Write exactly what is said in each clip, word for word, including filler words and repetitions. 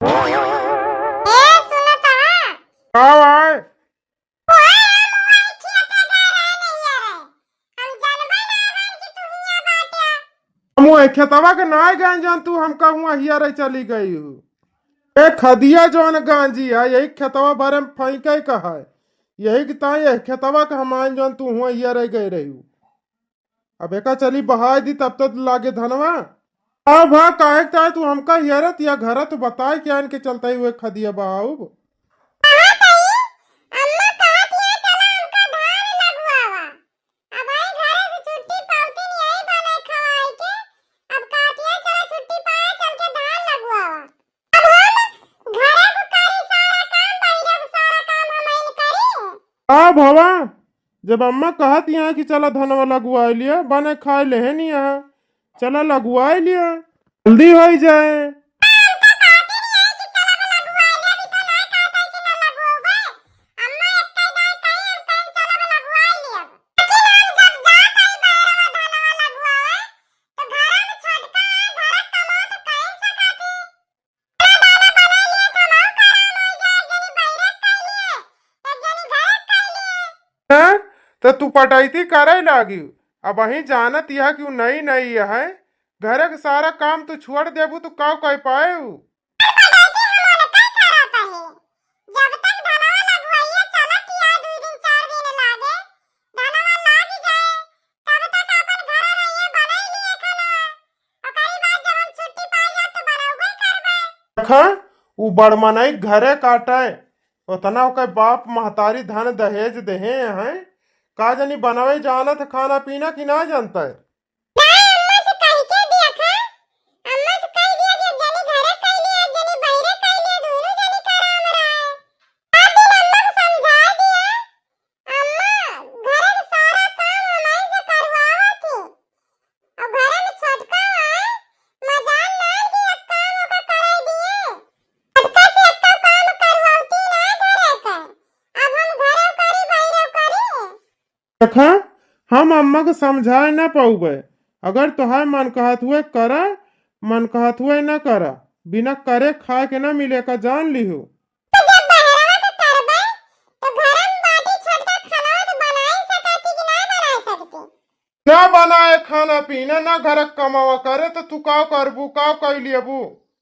ए, सुनत हवा? का भाई? ओए, हम वही खेते गए रहे नहीं रे। हम जानबे ना रहे कि तू हियाँ बाटे। हम वही खेतवा के नाय गए जौन तू हमका हुआँ हियाँ रही चली गई हो। ए खदिया जौन गांजी है, यही खेतवा भरे में फेंके का है। यही के ताई यही खेतवा के हम आइन जौन तू हुआँ हियाँ रह गए रही हो। अब एका चली बहाय दी, तब तक लागे धनवा। अब हाँ, काहे के ताई तू हमका हेरत या घरा तू बताए के आन के चलता ही हुए खदिया बहाउब। कहा ताई, अम्मा कहत ये चला हमका धान लगवावा। अब आई घरे से छुट्टी पाउती नहीं आई बने खवाई के। अब कहत ये चला छुट्टी पाए चल के धान लगवावा। अब हम घरे को करी सारा काम, बहिरे को सारा काम हम ही करी। का भवा, जब अम्मा कहत यहाँ कि चला धनवा लगवाए लिया, बने खाए लेहे नहीं यहाँ, चला लगवाए लिया, जल्दी होई जाए। हम तो कहती नहीं है कि चला लगवाए लिया, अभी तो ना कहता है कि ना लगवाए। अम्मा एक कई दाई कही, हम कहीं चला लगवाए लिया। लेकिन हम जब जात हई बहिरवा धनवा लगवाए, तो घरे में छोटका है, घरे कमाओ तो कहीं से खाती। हैं? तो तू पटैती करे लागी। अब वहीं जानत यह कि उ नई नई है, घरे के सारा काम तू छोड़ देबू तो का कर पाए उ? जब तक धनवा लगवाइए चलत या दू दिन चार दिन लागे, धनवा लाग जाए, तब तक अपन घरे रहिए, बनाई लिए खाना। ओकरी बाद जब हम छुट्टी पाई जाब, तो बनौबे करबे। देखा, उ बड़ मनई घरे काटे, ओतना ओकर बाप महतारी धन दहेज देहे हैं, का जानी बनावे जानत है खाना पीना कि ना जानता है। ना, अम्मा से कह के देखा, अम्मा से कह दिया कि एक जनी घरे कर लिए, एक जनी बहिरे कर लिए, दोनों जनी का आराम रहा है। बाद दिन अम्मा को समझा दिया, अम्मा, घरे के सारा काम हमही से करवावत ही। अब घरे में छोटका है, मजाल ना कि एक काम ओका करे दिए। छोटका से एक काम करवावती ना घरे के। अब हम घरे करी, बहिरे करी। देखा, हम अम्मा के समझाए ना पाउबे। अगर तोहार मन कहत हुए करा, मन कहत हुए ना करा, बिना करे खाए के ना मिले का जान लिहो। तो जब बहरवा के करबे, तो घर में बाटी छोटका खाना तो बनाए सकती कि ना बनाए सकती? ना बनाए खाना पीना, ना घर के कमावा करे, तो तू का करबू, का कर लियबू?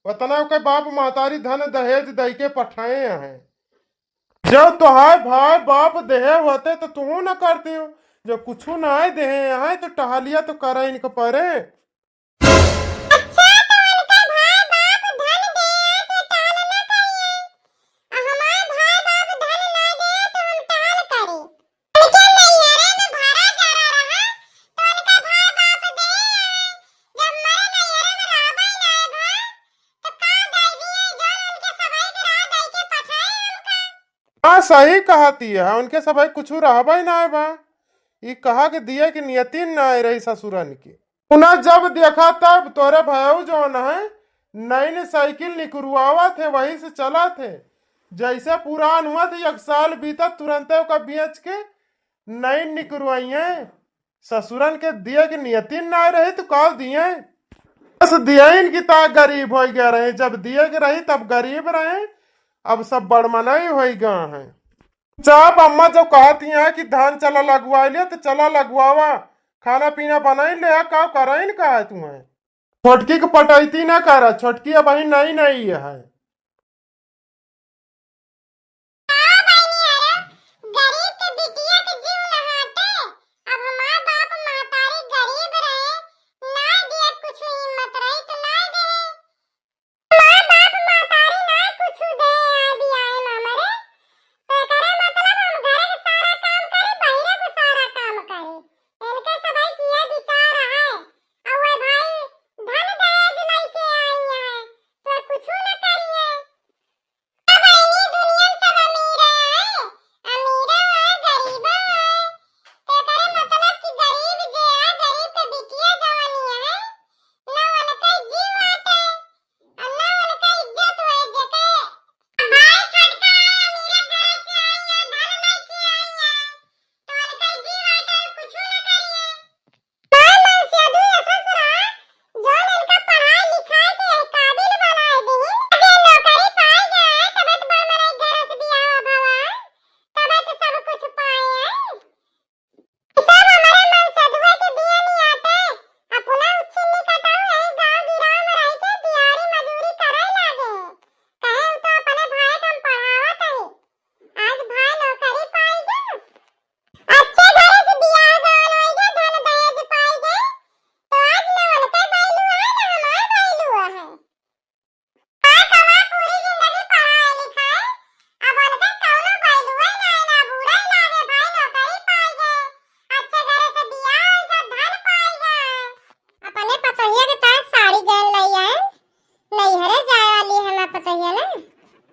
उतना के बाप महतारी धन दहेज दई के पठाए हैं। जब तोहार भाई बाप देहे होते तो तू न करती हो। जब कुछ ना देहे हैं तो टहलिया तो करे इनके परे। अच्छा, तो उनका भाई बाप धन दे तो टहल ना करिए, और हमार भाई बाप धन ना दे तो हम टहल करी। उनके नैहरे में भरा जरा रहा, तो उनका भाई बाप दे आए। जब मरे नैहरे में रहबे ना भा, तो का दे दिए, जो उनके सबाई के राह दे के पठाए उनका। हाँ, सही कहती है, उनके सबाई कुछ रहबे ना बा। ई कहा के दिए के नियति ना रही ससुरन के। उन्हें जब देखा तब तोरे भयऊ जौन है, नई नई साइकिल निकरवावत है, वही से चलत है। जैसे पुरान हुआ थे, एक साल बीता, तुरंते ओका बेच के नई निकरवाइए। ससुरन के दिए के नियति ना रही तो का दिए? बस दिए इनकी ता गरीब हो गया रहे, जब दिए के रही तब गरीब रहे, अब सब बड़मनाई हो गया है। चाप अम्मा जो कहती हैं कि धान चला लगवा ले, तो चला लगवावा, खाना पीना बनाई ले, का करइन का है तुम्हें? छोटकी के पटैती ना करा, छोटकी अबहीं नई नई है। का बहिनी अरे, गरीब के बिटिया के जीव न हटे। अब हमार बाप महतारी गरीब रहे, ना दिए कुछ हिम्मत रही तो ना दे। हमार बाप महतारी ना कुछ दे आ बियाहे में हमरे। तो एकरे मतलब हम घरे के सारा काम करी, बहिरे के सारा काम करी। इनके सबाई किए विचार है। अउए भाई, धन दहेज लइके आई है, तो कुछु न करी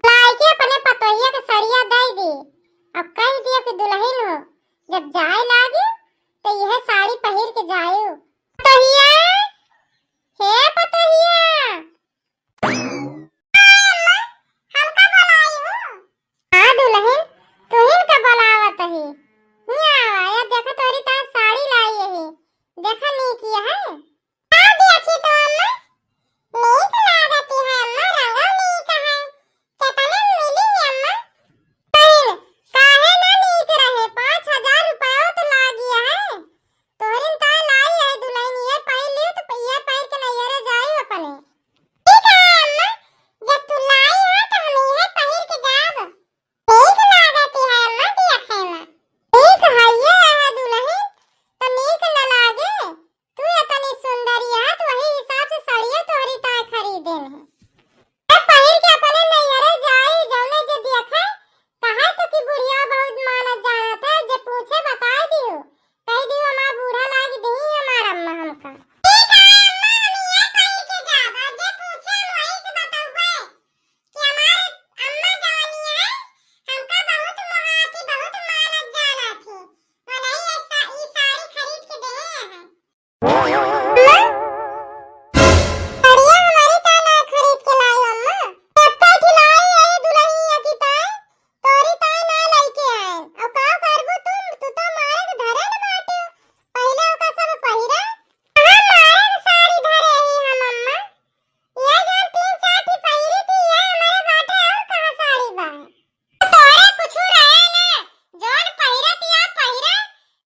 लाइके अपने पतोहिया के सड़िया दइ दी। अब कहि दियो कि दुलहिन हो, जब जाए लागी, त इहे साड़ी पहिर के जायु। पतोहिया, हे पतोहिया। अम्मा, हमका बोलाई हो? हाँ दुलहिन, तुहिन का बोलावत ही। हियाँ आवा, या देखा तोरी तार साड़ी लाई ही। देखा नीक है। का देखी तो अम्मा? नीक लागत है अम्मा, रंगो नीक है। केतने में मिली है अम्मा? बहिन, काहे ना नीक रहे? पाँच हजार रुपयो तो लागी है। तोहरिन ताय लाई है दुलहिन, ये पहिर लियो तो ये पहिर के नैहरे जाई अपने। ठीक है अम्मा, जब तू लाई है तो हम इहे पहिर के जाब। नीक लागत है अम्मा, देखे में। नीक हइये है दुलहिन, तो नीक न लागे? तू इतनी सुंदरी है, तो वही हिसाब से सड़िया तोहरी ताय खरीदेन है। ए, पहिर के अपने नैहरे जाई, जौने जे देखे, कहे तो कि बुढ़िया बहुत मानत जानत है, जे पूछे बताए दियो, कह दियो हमार बूढ़ा लाग दी हमार अम्मा हमका। ठीक है अम्मा, हम ये पहिर के जाब, जे पूछे हम वही से बतौबे कि हमार अम्मा जवानी है, हमका बहुत मोहाती, बहुत मानत जानत थी, वो नहीं ऐसा ई साड़ी खरीद के देहे हैं। अम्मा, साड़िया हमारी का ना खरीद के लाई अम्मा? कब तक खिलाई है दुलहिया की ताय? तोरी ताय ना लइके आए। अब का करबू तू? तू तो मारे के धरे न बाटे। पहिले ओका सब पहिरा। कहाँ मारे के साड़ी धरे ही हम अम्मा? ये जो तीन चार ठी पहिरी थी, ये हमारे बाटे और कहाँ साड़ी बा? तोहरे कुछु रहे ना, जौन पहिरत या पहिरे,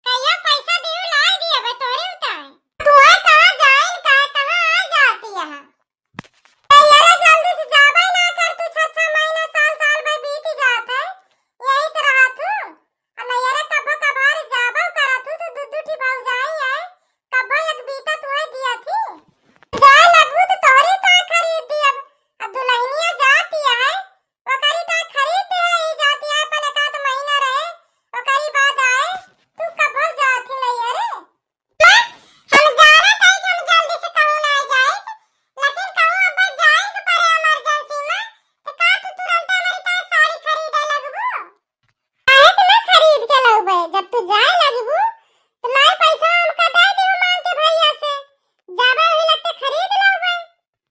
कहियो पैसा दियो लाई दिए बे तोहरे उताए। तू है कहाँ जाइन का, कहाँ आ जाती यहाँ? तैयारा जल्दी से जाबे ना कर तू, छह छह महीना, साल साल भर बीत जात है, यही तो रहत हूँ। आ नैहरे कबो कभार जाबो करत हूँ, तो दू दू ठी भौजाई है, कबो एक बीता तुहे दिया थी। जाए लगबू तो तोहरी का खरीद दियब। अब दुल्हनिया जाती है, ओकरी का खरीद दे, ई जाती है, अपन एक आध महीना रहे, ओकरी बाद आए। तू कबो जात ही नहीं है रे। माँ, हम जानत है कि हम जल्दी से कहूँ ना जाए, लेकिन कहूँ अब जाए के पड़े emergency में, तो का तू तुरंत हमारी का साड़ी खरीदे लगबू? काहे के ना खरीद के लउबे? जब तू जाए लगबू, तो लाई पैसा हमका दे दियो मांग के भैया से। जाबे वही लगते खरीद लउबे।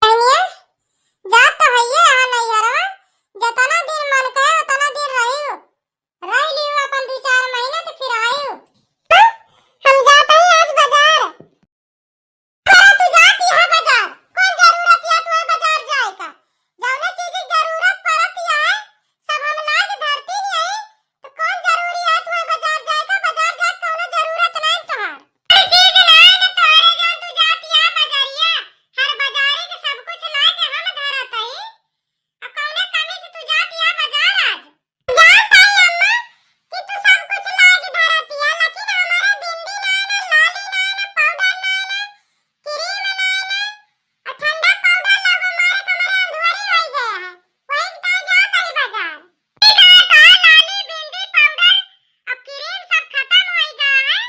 बहनिया, जा तो हइये यहाँ नैहरवा, जतना दिन मन कहे उतना दिन रहियो। रह लियो अपन दू चार महीना तो फिर आयो। हम जात ही आज बाजार। अरे तू जाती है बाजार, कौन जरूरत है तुम्हें बाजार जाए का? जौने चीज की जरूरत पड़ती है, सब हम ला के धरती नहीं है, तो कौन जरूरी है तुम्हें बाजार जाए का? बाजार जाए का कौनो जरूरत नहीं तुम्हार। अरे चीज नहीं है तुम्हारे, जौन तू जाती है बाजारिया, हर बाजारी के सब कुछ ला के हम धरत है। अब कौने कमी से तू जाती है बाजार आज? जानत हई अम्मा कि तू सब कुछ लाके धरतिया, लेकिन हमारे बिंदी ना आना, लाली ना आना, पाउडर ना आना, क्रीम ना आना, और ठंडा पाउडर लगो मारे तो हमारे अंधुआरी होई गया है, वही के ताई जात हई बाजार। ठीक है, तो लाली, बिंदी, पाउडर, अब क्रीम सब खत्म होई गया है,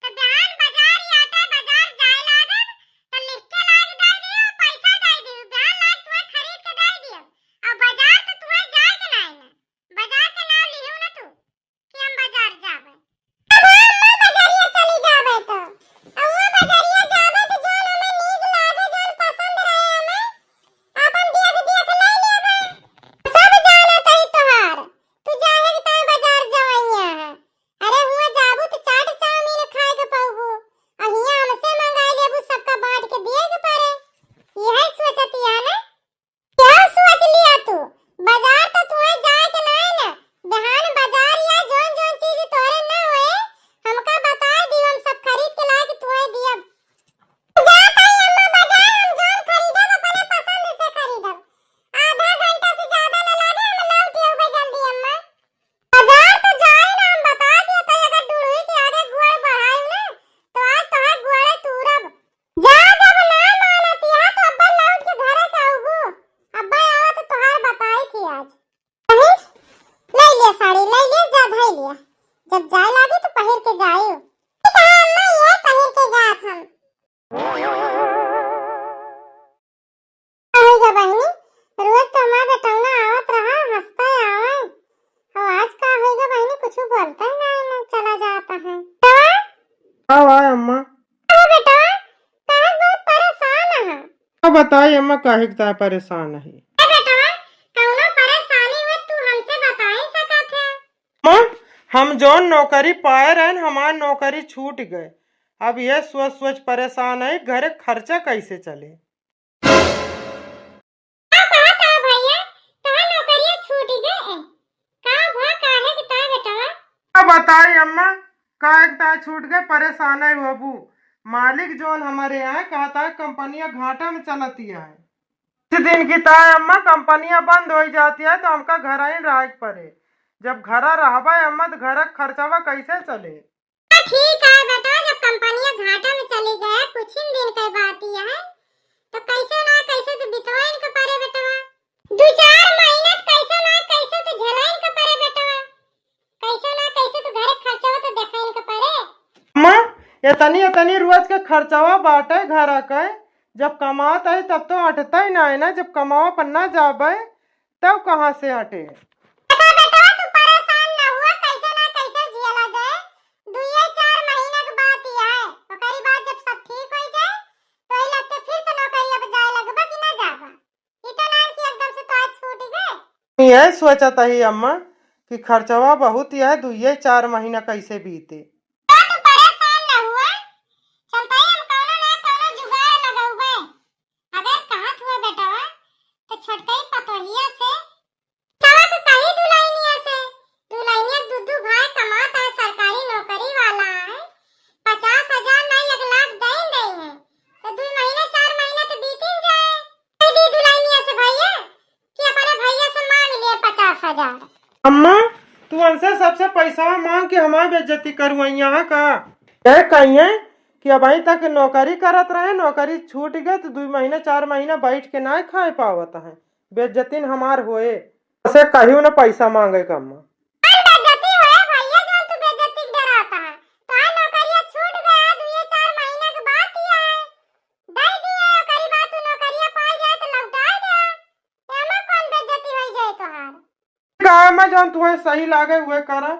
तो बिहान बाजार या तो बाजार जाए लागब, तो लिख के लाके दे दियो, पैसा दे दियो, बिहान लाके तुम्हें खरीद के दे दियो। अब बाजार तो तुम्हें जाए के ना है ना, बाजार के नाम लिहो ना तू कि हम बाजार जाबे। अब हम ना बाजारिया चली जाबे तो, अब वो बाजारिया जाबे तो जौन हमें नीक लागे, जौन पसंद रहे हमें, अपन देख देख ले लेबे। सब जानत हई तोहार, तू जाहे के ताई बाजार जवैया है। अरे हुआ जाबू तो चाट चाउमीन खाए के पउबू, आ हियाँ हमसे मंगाई लेबू, सबका बांट के दिए के पड़े। यह सोचतिया ना? क्या सोच लिया तू? बाजार तो तुम्हें जाए के ना है ना। बिहान बाजार या जौन जौन चीज तोहरे ना होए, हमका बताए दियो, हम सब खरीद के लाए के तुम्हें दियब। जा ताई अम्मा बाजार, हम जौन खरीदब अपने पसंद से खरीदब। आधा घंटा से ज्यादा ना लागे, हम लौट अउबे जल्दी अम्मा। बाजार तो जाए ना, हम बता दिया था, अगर डुड़ुई के आगे गुड़ बढ़ाई ना, तो आज तोहार गुड़े तूरब। जा, जब ना मानत यहाँ तो अब्बा लौट के घरे के आउबू। अब्बा आवा तो तोहार बताई थी आज। अरे, ले लिया साड़ी, ले लिया, जा धई लिया। जब जाए लागी तो पहिर के जाए। ठीक है अम्मा, ये पहिर के जात हम। आइगा बहिनी, रोज तो हमार बेटौना बताई अम्मा, काहे के ताय परेशान है? ए बेटवा, कौनो परेशानी हुए तू हमसे बताई सकत है। अम्मा, हम जौन नौकरी पाए रहन, हमार नौकरी छूट गए। अब ये सोच सोच परेशान है, घर खर्चा कैसे चले। का कहत है भैया, तोहार नौकरिया छूट गए? का भा, काहे के ताय बेटवा? का बताई अम्मा, काहे के ताय छूट गए, परेशान है बाबू। मालिक जौन हमारे यहाँ कहत है कंपनिया घाटा में चलती है। कुछ दिन की ताय अम्मा कंपनिया बंद हो जाती है तो हमका घर ही रहे के पड़े। जब घरा रहबे अम्मा तो घर का खर्चवा कैसे चले? हाँ, ठीक है बेटवा, जब कंपनिया घाटा में चली गए, कुछ ही दिन के बात ही है, तो कैसे ना कैसे तो बितवाइन के पड़े बेटवा। दो चार महीना तो कैसे ना कैसे तो झेलाइन के पड़े बेटवा, कैसे ना कैसे तो घर खर्चवा तो देखाइन के पड़े। अम्मा, इतनी इतनी रोज के खर्चवा बाटे घर के, जब कमात है तब तो अटता ही ना है ना, जब कमावा पर ना जाबे तब कहाँ से अटे? देखा बेटवा, तू परेशान ना हुआ, कैसे ना कैसे झेला जाए। दुइये चार महीना के बात ही है, ओकरी बाद जब सब ठीक हो जाए, तो ही लगते फिर तो नौकरी अब जाए लगबा कि ना जाबा? ई तो ना कि एकदम से तो आज छूट गए। यह सोचत ही अम्मा कि खर्चवा बहुत ही है, दुइये चार महीना कैसे बीते। तो तू परेशान ना हुआ, चलते ही हम कौनो ना कौनो जुगाड़ लगौबे। अगर कहत हुआ बेटवा, तो छोटकई पतोहिया से, चला तो कही दुल्हनिया से, दुल्हनिया दुद्दू भाई कमात है, सरकारी नौकरी वाला है, पचास हजार नहीं एक लाख दे ही दे है, तो दो महीना चार महीना तो बीतिन जाए। कह दी दुल्हनिया से भैया कि अपने भैया से मांग लिए पचास हजार। अम्मा, तू उनसे सबसे पैसा मांग के हमारी बेइज्जती करवाई यहाँ का? ये कहिए कि अबहीं तक नौकरी करत रहे, नौकरी छूट गए तो दो महीना चार महीना बैठ के ना खाए पावत है, बेइज्जतिन हमार होए। उसे कहियो ना पैसा मांगे का अम्मा। कौन बेइज्जती होए भैया, जौन तू बेइज्जती के डराता है? तोहार नौकरिया छूट गया, दुइये चार महीना के बात ही है, दे दिए, ओकरी बाद तू नौकरिया पा जाए तो लौटा दे, एमा कौन बेइज्जती हो जाए तोहार? का अम्मा, जौन तुम्हें सही लागे उहे करा।